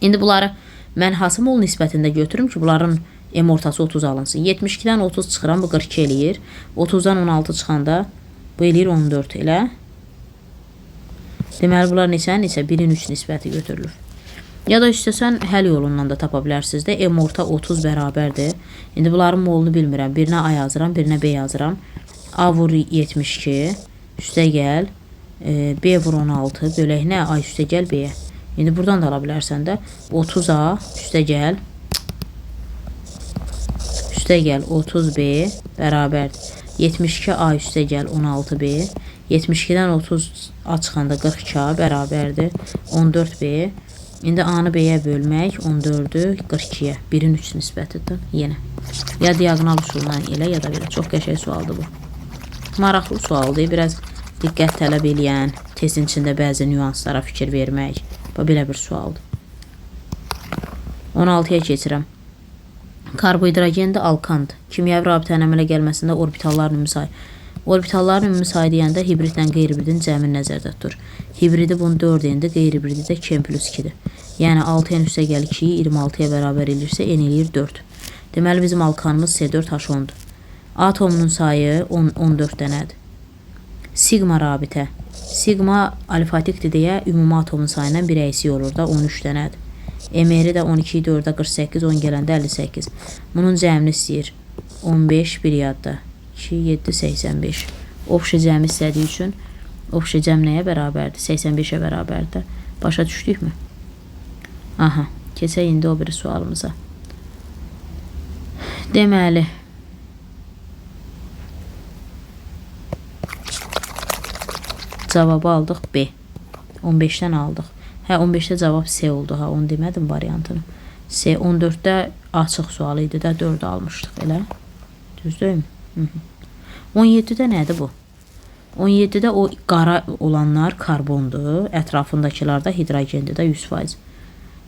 İndi bunları mən hası mol nisbətində götürüm ki, bunların M ortası 30 alınsın. 72-dən 30 çıxıram, bu 42 eləyir. 30-dan 16 çıxanda bu eləyir 14 elə. Deməli, bunlar neçə? Neçə? 1-in 3 nisbəti götürülür. Ya da istəsən həll yolundan da tapa bilərsiniz də. M orta 30 bərabərdir. İndi bunların molunu bilmirəm. Birinə A yazıram, birinə B yazıram. A vur 72, üstə gəl. B vur 16, bölək nə? A üstə gəl B-yə. İndi buradan da ala bilərsən də. 30A üstə gəl. Üstə gəl 30B bərabərdir. 72A üstə gəl 16B. 72-dən 30A çıxanda 42A bərabərdir. 14B. İndi A-nı B-yə bölmək 14-ü 42-yə. 1-in 3 nisbətidir yenə. Ya diaqonal üsulundan elə, ya da belə. Çox qəşəng sualdır bu. Maraqlı sualdır. Biraz diqqət tələb eləyən, testin içində bəzi nüanslara fikir vermək. Bu belə bir sualdır. 16-ya keçirəm. Karbohidrogen də alkandır. Kimyəvi rabitənin əmələ gəlməsində orbitalların ümumi sayı. Orbitalların ümumi sayı deyəndə hibridlə qeyri-hibridin cəmini nəzərdə tutur. Hibridi bunun 4 N-dir, qeyri-hibridi də 2N plus 2-dir. Yəni 6N üstə gəl 2-yi 26-ya bərabər eləyirsə, N eləyir 4. Deməli, bizim alkanımız C4H10-dur. Atomunun sayı 14 dənədir. Sigma rabitə. Sigma alifatikdir deyə ümumi atomun sayından bir əksik olur da, 13 dənədir. MR-i də 12-yi 4-ə 48, 10 gələndə 58. Bunun cəmini istəyir. 15 bir yadda. 2, 7, 85. Obşi cəmi istədiyi üçün obşi cəm nəyə bərabərdir? 85-ə bərabərdir. Başa düşdükmü? Aha, keçək indi o biri sualımıza. Deməli, cavabı aldıq B. 15-dən aldıq. Hə, 15-də cavab C oldu. Ha, onu demədim variantını. C 14-də açıq sualı idi də 4 almışdıq elə. Düz deyilmi? 17-də nədir bu? 17-də o qara olanlar karbondur. Ətrafındakılar da hidrogendir də 100%.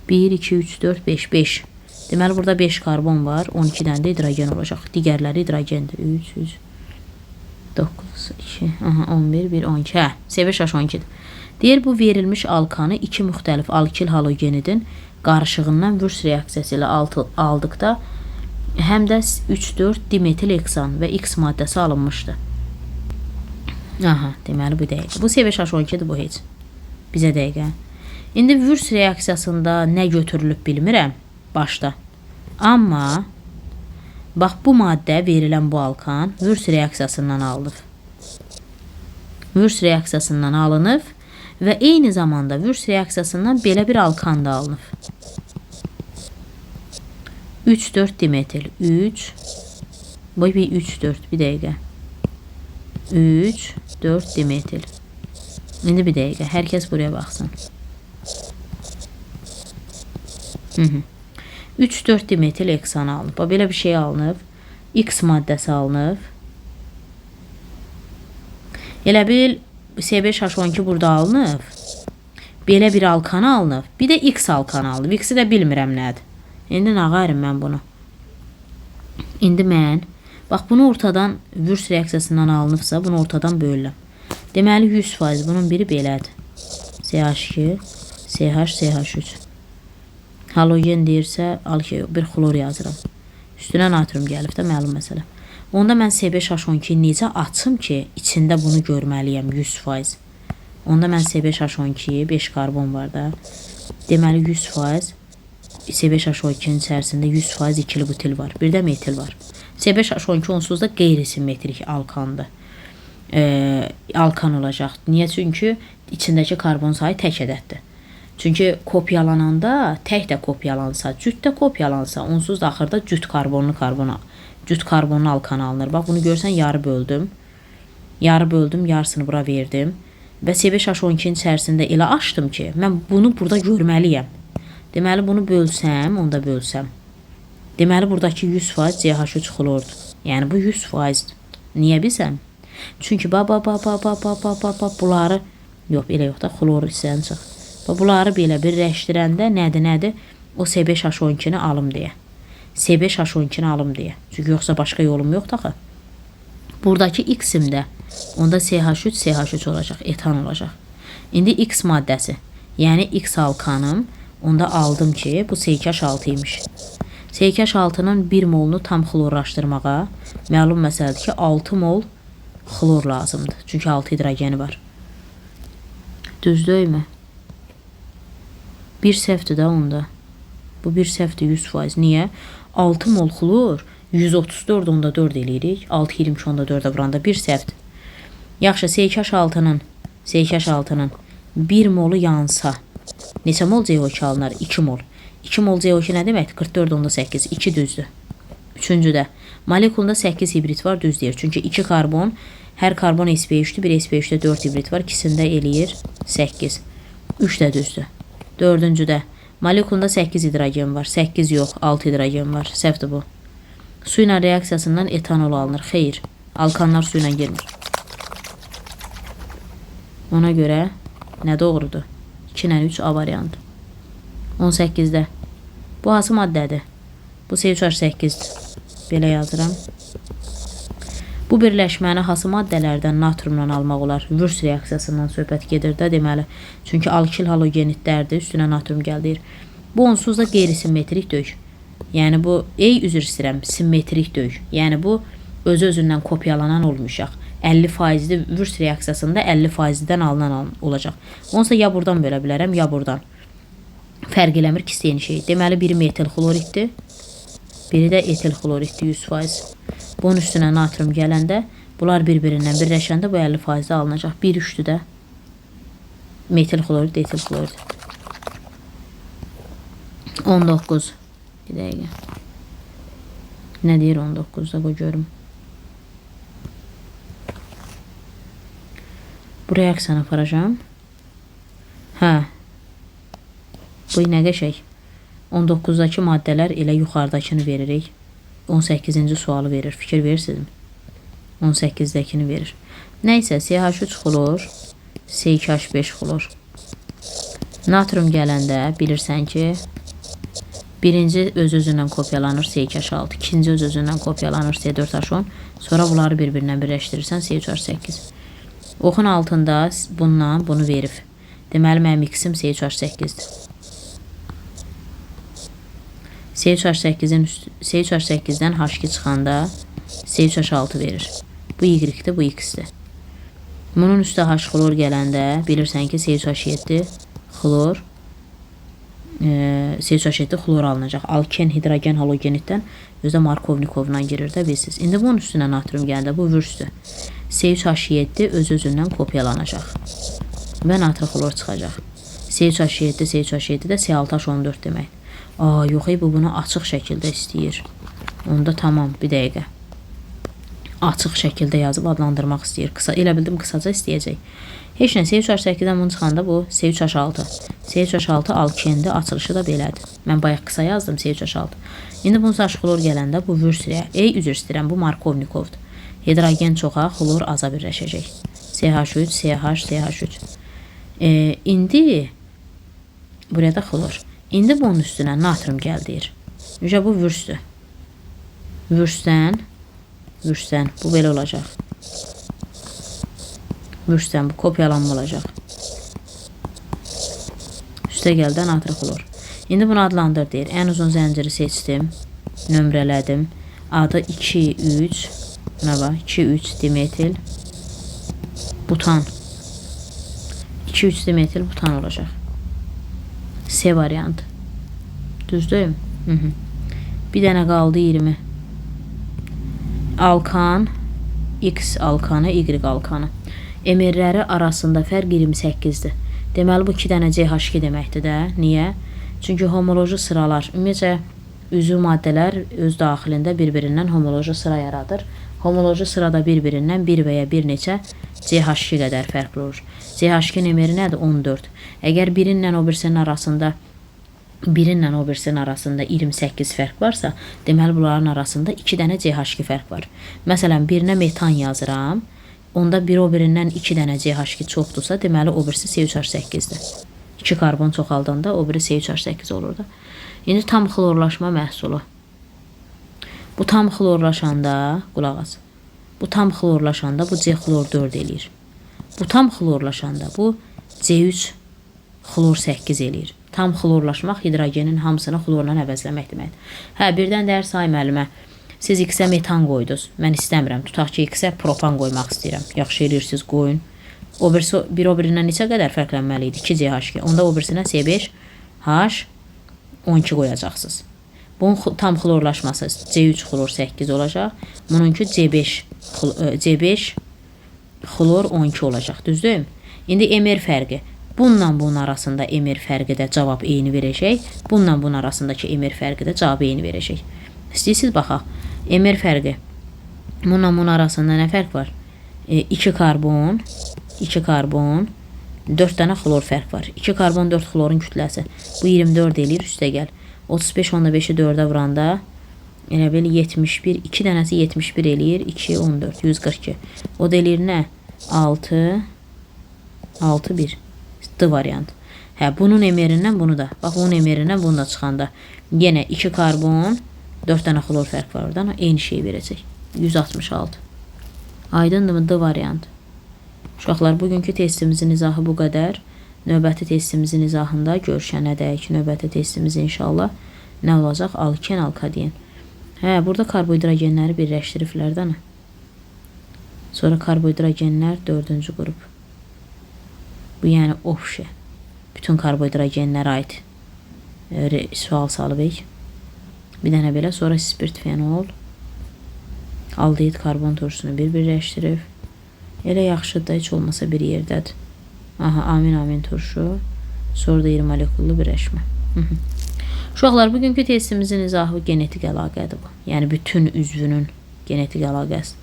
1, 2, 3, 4, 5, 5. Deməli, burada 5 karbon var. 12 dənə də hidrogen olacaq. Digərləri hidrogendir. 3, 3, 9, 2, aha, 11, 1, 12. Hə, C5H12-dir. Deyir, bu verilmiş alkanı iki müxtəlif alkil halogenidin qarışığından Wurtz reaksiyası ilə aldıqda həm də 3,4 dimetil heksan və X maddəsi alınmışdı. Aha, deməli bu dəqiqə. Bu C5H12-dir, bu heç. Bizə dəqiqə. İndi Wurtz reaksiyasında nə götürülüb bilmirəm başda. Amma bax bu maddə verilən bu alkan Wurtz reaksiyasından alınıb. Wurtz reaksiyasından alınıb və eyni zamanda Wurtz reaksiyasından belə bir alkan da alınıb. 3,4 dimetil. 3. Bu bir 3, 4. Bir dəqiqə. 3, 4 dimetil. İndi bir dəqiqə. Hər kəs buraya baxsın. 3, 4 dimetil heksan alınıb. Bax, belə bir şey alınıb. X maddəsi alınıb. Elə bil C5H12 burada alınıb. Belə bir alkan alınıb. Bir də X alkanı alınıb. X-i də bilmirəm nədir. İndi nə qarım mən bunu? İndi mən, bax bunu ortadan Wurtz reaksiyasından alınıbsa, bunu ortadan bölürəm. Deməli 100% bunun biri belədir. CH2, CH, CH3. Halogen deyirsə, bir xlor yazıram. Üstünə natrium gəlib də məlum məsələ. Onda mən C5H12-ni necə açım ki, içində bunu görməliyəm 100%. Onda mən C5H12-yi 5 karbon var da. Deməli 100% C5H12-nin içərisində 100% ikili butil var. Bir də metil var. C5H12 onsuz da qeyri-simmetrik alkandır. Alkan olacaq. Niyə? Çünki içindəki karbon sayı tək ədəddir. Çünki kopyalananda tək də kopyalansa, cüt də kopyalansa, onsuz da axırda cüt karbonlu karbona, cüt karbonlu alkan alınır. Bax bunu görsən yarı böldüm. Yarı böldüm, yarısını bura verdim. Və C5H12-nin içərisində elə açdım ki, mən bunu burada görməliyəm. Deməli bunu bölsəm, onda bölsəm. Deməli buradakı 100% CH3 xlordur. Yəni bu 100%. Niyə bilsəm? Çünki ba ba ba ba ba ba ba ba ba bunları yox, elə yox da xlor hissəni çıx. Bax bunları belə birləşdirəndə nədir, nədir? O C5H12-ni alım deyə. C5H12-ni alım deyə. Çünki yoxsa başqa yolum yoxdur axı. Buradakı X-im də onda CH3 CH3 olacaq, etan olacaq. İndi X maddəsi, yəni X alkanım, onda aldım ki, bu C2H6 imiş. C2H6-nın 1 molunu tam xlorlaşdırmağa məlum məsələdir ki, 6 mol xlor lazımdır. Çünki 6 hidrogeni var. Düz deyilmi? Bir səhvdir də onda. Bu bir səhvdir 100%. Niyə? 6 mol xlor 134,4 eləyirik. 6,22,4-ə vuranda bir səhvdir. Yaxşı, C2H6-nın 1 molu yansa neçə mol CO2 alınar? 2 mol. 2 mol CO2 nə deməkdir? 44,8. 2 düzdür. Üçüncüdə molekulunda 8 hibrid var, düz deyir. Çünki 2 karbon, hər karbon sp3-dür. Bir sp3-də 4 hibrid var. İkisində eləyir 8. 3 də düzdür. Dördüncüdə molekulunda 8 hidrogen var. 8 yox, 6 hidrogen var. Səhvdir bu. Su ilə reaksiyasından etanol alınır. Xeyr, alkanlar su ilə girmir. Ona görə nə doğrudur? 2 ilə 3 A variantı. 18-də. Bu hansı maddədir? Bu C3H8-dir. Belə yazıram. Bu birləşməni hansı maddələrdən natriumla almaq olar? Wurtz reaksiyasından söhbət gedir də deməli. Çünki alkil halogenidlərdir, üstünə natrium gəlir. Bu onsuz da qeyri-simmetrik deyil. Yəni bu, üzr istəyirəm, simmetrik deyil. Yəni bu özü-özündən kopyalanan olmayacaq. 50%-li Wurtz reaksiyasında 50%-dən alınan olacaq. Onsa ya buradan bölə bilərəm, ya buradan. Fərq eləmir, ikisi eyni şey. Deməli, biri metil xloriddir, biri də etil xloriddir 100%. Bunun üstünə natrium gələndə, bunlar bir-birindən birləşəndə bu 50% alınacaq. 1-3-dür də. Metil xlorid, etil xlorid. 19. Bir dəqiqə. Nə deyir 19-da qoy görüm. Bu reaksiyanı aparacağım. Hə. Bu nə qəşəng. 19-dakı maddələr elə yuxarıdakını veririk. 18-ci sualı verir. Fikir verirsinizmi? 18-dəkini verir. Nəysə, CH3 xlor, C2H5 xlor. Natrium gələndə bilirsən ki, birinci öz-özündən kopyalanır C2H6, ikinci öz-özündən kopyalanır C4H10. Sonra bunları bir-birindən birləşdirirsən C3H8. Oxun altında bundan bunu verib. Deməli, mənim X-im C3H8-dir. C3H8-dən H2 çıxanda C3H6 verir. Bu Y-dir, bu X-dir. Bunun üstə H xlor gələndə bilirsən ki, C3H7 xlor C3H7 xlor alınacaq. Alken, hidrogen, halogeniddən özü də Markovnikovla girir də bilirsiniz. İndi bunun üstünə natrium gələndə bu vürsdür. C3H7 öz-özündən kopyalanacaq və natri xlor çıxacaq. C3H7, C3H7 də C6H14 deməkdir. Aa, yox, bu bunu açıq şəkildə istəyir. Onda tamam, bir dəqiqə. Açıq şəkildə yazıb adlandırmaq istəyir. Qısa, elə bildim qısaca istəyəcək. Heç nə, C3H8-dən bunu çıxanda bu C3H6. C3H6 alkendir, açılışı da belədir. Mən bayaq qısa yazdım C3H6. İndi bunun H xlor gələndə bu vürs ey, üzr istəyirəm, bu Markovnikovdur. Hidrogen çoxa, xlor aza birləşəcək. CH3, CH, CH3. İndi buraya da xlor. İndi bunun üstünə natrium gəl deyir. Ücə bu vürsdür. Vürsdən bu belə olacaq. Vürsdən bu kopyalanma olacaq. Üstə gəl də natri xlor. İndi bunu adlandır deyir. Ən uzun zənciri seçdim. Nömrələdim. Adı 2, 3. Buna bax. 2, 3 dimetil butan. 2, 3 dimetil butan olacaq. C variantı. Düzdür? Hı -hı. Bir dənə qaldı 20. Alkan, X alkanı, Y alkanı. MR-ləri arasında fərq 28-dir. Deməli, bu 2 dənə CH2 deməkdir də. Niyə? Çünki homoloji sıralar, ümumiyyətcə, üzvü maddələr öz daxilində bir-birindən homoloji sıra yaradır. Homoloji sırada bir-birindən bir və ya bir neçə CH2 qədər fərqli olur. CH2-nin MR-i nədir? 14. Əgər birinlə o birisinin arasında 28 fərq varsa, deməli bunların arasında 2 dənə CH2 fərq var. Məsələn, birinə metan yazıram. Onda bir o birindən 2 dənə CH2 çoxdursa, deməli o birisi C3H8-dir. 2 karbon çoxaldanda o biri C3H8 olur da. İndi tam xlorlaşma məhsulu. Bu tam xlorlaşanda, qulaq as. Bu tam xlorlaşanda bu C xlor 4 eləyir. Bu tam xlorlaşanda bu C3 xlor 8 eləyir. Tam xlorlaşmaq hidrogenin hamısını xlorla əvəzləmək deməkdir. Hə, birdən deyər say müəllimə, siz X-ə metan qoydunuz. Mən istəmirəm. Tutaq ki, X-ə propan qoymaq istəyirəm. Yaxşı eləyirsiniz, qoyun. O birisi bir o birindən neçə qədər fərqlənməli idi? 2 CH2. Onda o birisinə C5 H 12 qoyacaqsınız. Bunun tam xlorlaşması C3 xlor 8 olacaq. Bununki C5 xlor 12 olacaq. Düzdür? İndi MR fərqi. Bununla bunun arasında MR fərqi də cavab eyni verəcək. Bununla bunun arasındakı MR fərqi də cavab eyni verəcək. İstəyirsiniz baxaq. MR fərqi. Bununla bunun arasında nə fərq var? 2 karbon, 2 karbon, 4 dənə xlor fərq var. 2 karbon 4 xlorun kütləsi. Bu 24 eləyir, üstə gəl. 35.5-i 4-ə vuranda elə bil 71, 2 dənəsi 71 eləyir, 2, 14, 142. O da eləyir nə? 6, 6, 1. D variant. Hə, bunun MR-indən bunu da. Bax, bunun MR-indən bunu da çıxanda yenə 2 karbon, 4 dənə xlor fərq var oradan. Eyni şeyi verəcək. 166. Aydındırmı? D variant. Uşaqlar, bugünkü testimizin izahı bu qədər. Növbəti testimizin izahında görüşənədək. Növbəti testimiz inşallah nə olacaq? Alken, alkadien. Hə, burada karbohidrogenləri birləşdiriblər də nə? Sonra karbohidrogenlər 4-cü qrup. Bu yəni obşi. Bütün karbohidrogenlərə aid sual salıb. Bir dənə belə. Sonra spirt, fenol, aldehid karbon turşusunu bir birləşdirib. Elə yaxşıdır da, heç olmasa bir yerdədir. Aha, amin amin turşu. Sonra da 20 molekullu birləşmə. Uşaqlar, bugünkü testimizin izahı genetik əlaqədir bu. Yəni bütün üzvünün genetik əlaqəsi.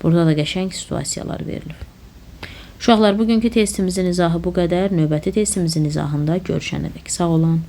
Burada da qəşəng situasiyalar verilib. Uşaqlar, bugünkü testimizin izahı bu qədər. Növbəti testimizin izahında görüşənədək. Sağ olun.